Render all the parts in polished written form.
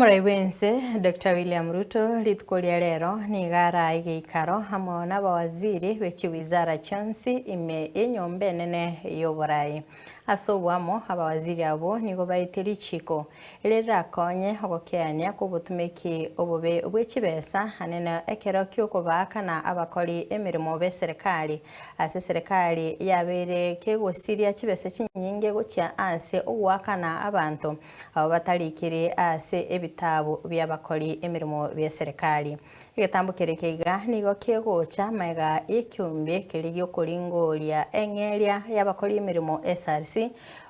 Omorai bw'ense Doctor William Ruto rituko ria rero nigo arae egeikaro amo nabawaziri be chiwizara chionsi ime y'enyomba enene y'oborai. Ase oboamo abawaziri abwo nigo baetie richiko eri rirakonye ogokeania kw'obotumeki obobe bwe chibesa anene ekero ki'okobaakana abakori emeremo b'eserekari ase eserekari yabeire kegosiria chibesa chinyinge gochia ase ogoakana abanto Abwo batarikiri ase ebitabu bi'abakori emeremo b'eserekari. Egetambo keria keiga nigo kegocha magega y'ekeombe keria gi'okoringoria eng'eria y'abakori emeremo SRC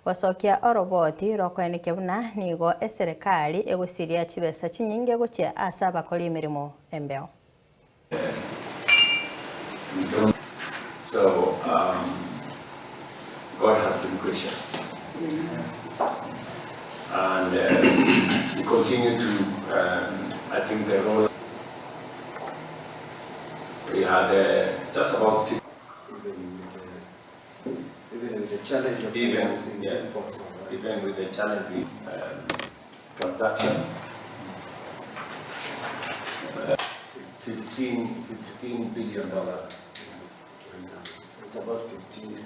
gosokia oroboti rokoenekia buna nigo eserekari egosiria chibesa chinyinge gochia ase abakori emeremo embeo. So God has been gracious and we continue to I think the role we had just about six Even with the, even with the challenge of even, financing yes, reforms, right? even with the challenge with transaction 15 billion dollars. And, it's about 15.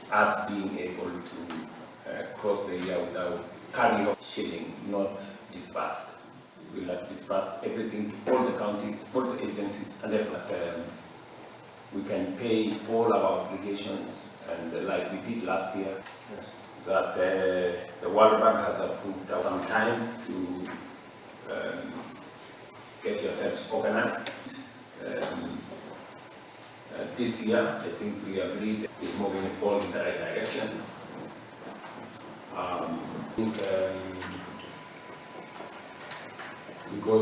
Us being able to cross the year without carrying shilling not disbursed. We have disbursed everything to all the counties, all the agencies, and then we can pay all our obligations and like we did last year. Yes. That the World Bank has approved some time to get yourselves organized. This year, I think we agreed is moving all in the right direction. I think we go.